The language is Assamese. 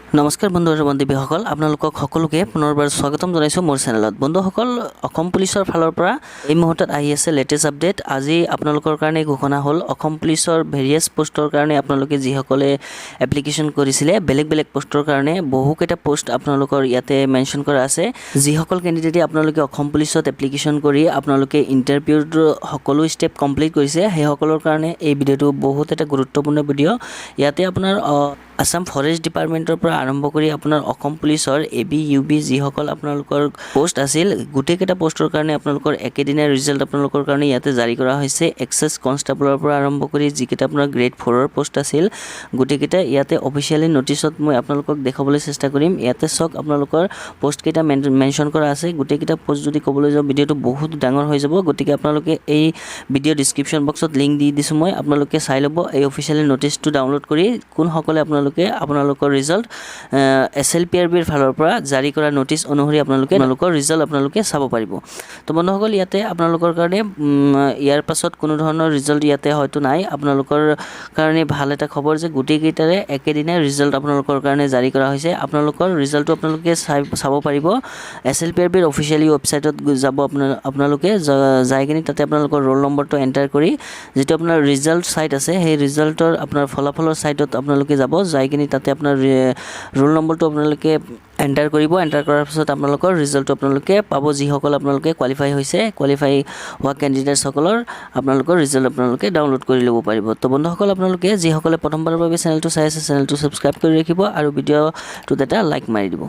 নমস্কাৰ বন্ধু আৰু বান্ধৱীসকল, আপোনালোকক সকলোকে পুনৰবাৰ স্বাগতম জনাইছোঁ মোৰ চেনেলত। বন্ধুসকল, অসম পুলিচৰ ফালৰ পৰা এই মুহূৰ্তত আহি আছে লেটেষ্ট আপডেট। আজি আপোনালোকৰ কাৰণে ঘোষণা হ'ল অসম পুলিচৰ ভেৰিয়াছ পষ্টৰ কাৰণে আপোনালোকে যিসকলে এপ্লিকেশ্যন কৰিছিলে, বেলেগ বেলেগ পষ্টৰ কাৰণে বহুকেইটা পষ্ট আপোনালোকৰ ইয়াতে মেনশ্যন কৰা আছে। যিসকল কেণ্ডিডেটে আপোনালোকে অসম পুলিচত এপ্লিকেশ্যন কৰি আপোনালোকে ইণ্টাৰভিউৰ সকলো ষ্টেপ কমপ্লিট কৰিছে, সেইসকলৰ কাৰণে এই ভিডিঅ'টো বহুত এটা গুৰুত্বপূৰ্ণ ভিডিঅ'। ইয়াতে আপোনাৰ আছাম ফৰেষ্ট ডিপাৰ্টমেণ্টৰ পৰা আৰম্ভ কৰি আপোনাৰ অসম পুলিচৰ এ বি, ইউ বি যিসকল আপোনালোকৰ পষ্ট আছিল, গোটেইকেইটা পষ্টৰ কাৰণে আপোনালোকৰ একেদিনাই ৰিজাল্ট আপোনালোকৰ কাৰণে ইয়াতে জাৰি কৰা হৈছে। এক্সাইজ কনষ্টেবলৰ পৰা আৰম্ভ কৰি যিকেইটা আপোনাৰ গ্ৰেড ফ'ৰৰ পষ্ট আছিল, গোটেইকেইটা ইয়াতে অফিচিয়েলি নটিচত মই আপোনালোকক দেখুৱাবলৈ চেষ্টা কৰিম। ইয়াতে চাওক, আপোনালোকৰ পষ্টকেইটা মেনশ্যন কৰা আছে। গোটেইকেইটা পষ্ট যদি ক'বলৈ যাওঁ, ভিডিঅ'টো বহুত ডাঙৰ হৈ যাব। গতিকে আপোনালোকে এই ভিডিঅ' ডিছক্ৰিপশ্যন বক্সত লিংক দি দিছোঁ মই, আপোনালোকে চাই ল'ব। এই অফিচিয়েলি নটিচটো ডাউনলোড কৰি কোনসকলে আপোনালোকে আপোনালোকৰ ৰিজাল্ট এছএলপিআৰবিৰ ফালৰ পৰা জাৰি কৰা নটিচ অনুসৰি আপোনালোকে আপোনালোকৰ ৰিজাল্ট আপোনালোকে চাব পাৰিব। তো বন্ধুসকল, ইয়াতে আপোনালোকৰ কাৰণে ইয়াৰ পাছত কোনো ধৰণৰ ৰিজাল্ট ইয়াতে হয়তো নাই। আপোনালোকৰ কাৰণে ভাল এটা খবৰ যে গোটেইকেইটাৰে একেদিনাই ৰিজাল্ট আপোনালোকৰ কাৰণে জাৰি কৰা হৈছে। আপোনালোকৰ ৰিজাল্টটো আপোনালোকে চাব পাৰিব। এছএলপিআৰবিৰ অফিচিয়েলি ৱেবছাইটত যাব আপোনালোকে, যাই কিনি তাতে আপোনালোকৰ ৰোল নম্বৰটো এণ্টাৰ কৰি যিটো আপোনাৰ ৰিজাল্ট ছাইট আছে, সেই ৰিজাল্টৰ আপোনাৰ ফলাফলৰ ছাইটত আপোনালোকে যাব। যাই কিনি তাতে আপোনাৰ ৰোল নম্বৰটো আপোনালোকে এণ্টাৰ কৰিব। এণ্টাৰ কৰাৰ পাছত আপোনালোকৰ ৰিজাল্টটো আপোনালোকে পাব। যিসকল আপোনালোকে কোৱালিফাই হৈছে, কোৱালিফাই হোৱা কেণ্ডিডেটছসকলৰ আপোনালোকৰ ৰিজাল্ট আপোনালোকে ডাউনলোড কৰি ল'ব পাৰিব। তো বন্ধুসকল, আপোনালোকে যিসকলে প্ৰথমবাৰৰ বাবে চেনেলটো চাই আছে, চেনেলটো ছাবস্ক্ৰাইব কৰি ৰাখিব আৰু ভিডিঅ'টোত এটা লাইক মাৰি দিব।